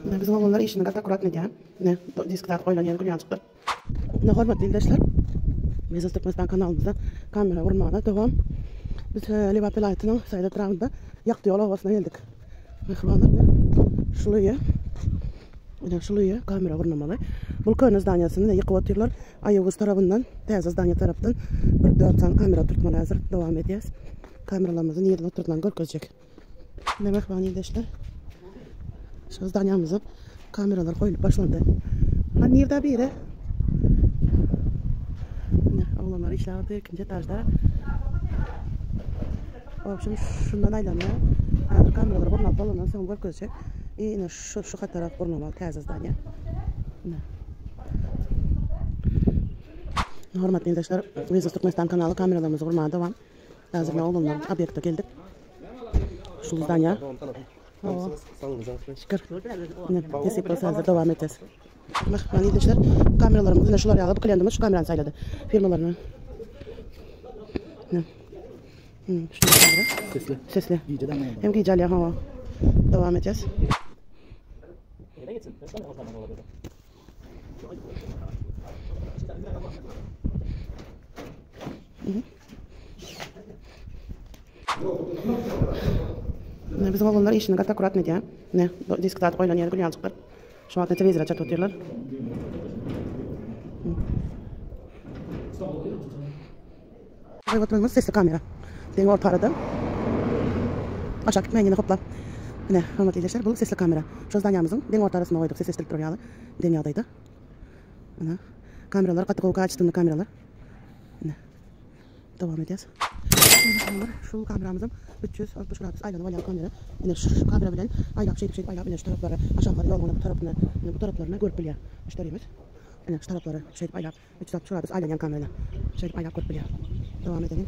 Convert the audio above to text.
Ine biziň oglanlar işini gaty akkuratny edýär. Ine disk zat goýlan ýeri gül ýalyjykdyr. Ine hormatly ildeşler. Biznes Türkmenistan kanalymyzda kamera gurmaga dowam. Biz e, Lebap welaýatynyň Saýat etrabynda Ýakty ýol obasyna geldik. Mähribanlar ine şul öýe ine şul öýe kamera gurnamaly. Bu köne zdaniýasyny ýykyp otyrlar. Aýoguz tarapyndan, täze zdaniýa tarapdan bir 4 sany kamera oturtmaly häzir dowam edýäs. Kameralarymyzy nirede oturdylan görkezjek. Ine mähriban ildeşler. Şu zdaniýamyza kameralar goýlup başlandy. Ha nirde biri? Ine oglanlar işläp otyr ikinji etažda. Obşim şundan aýlanýar. Häzir kameralar gurnalyp bolandan soň görkezjek. Ine şu şu hatara gurnamaly täze zdaniýa. Ine. Hormatly ildeşler, Biznes Türkmenistan kanaly kameralarymyzy gurmaga dowam. Häzir ne oglanlar obýekte geldik. Şu zdaniýa. Şükür. Ine, nesip bolsa häzir dowam edeceğiz. Mähriban ildeşler, kameralarymyz ine şular ýaly bu kliýentimiz şu kamerany saýlady. Firmalaryny. Ine. Şu kamera. Sesli. Sesli. Gije de Hem gije alýar hawa. Dowam edeceğiz. Ine bizim oglanlar işini gaty akkuratny edýär. Ine disk zat goýlan ýeri gül ýalyjykdyr. Şu wagt telewizora çatyp otyrlar. Goýup oturanymyz sesli kamera. Deň orta arada. Aşak gitmäýin ýene hoplap. Ine, hormatly ildeşler, bu sesli kamera. Şu zdanýamyzyň deň orta arasynda goýduk, ses eşidilip durar ýaly. Deň ýagdaýda. Ine, kameralar gaty gowy kaçestvenny kameralar. Ine. Dowam edýäs. Ine, şu kameramyzyň 360 gradus aýlanyp alýan kamera. Ine şu, şu kamera bilen aýlap şeýdip şeýdip aýlap ine şu taraplary aşaklary ýoluna bu tarapyny ine bu taraplaryny görüp bilýär müşderimiz. Ine şu taraplary şeýdip aýlap 360 gradus aýlanýan kamera. Şeýdip aýlap görüp bilýär. Dowam edelim.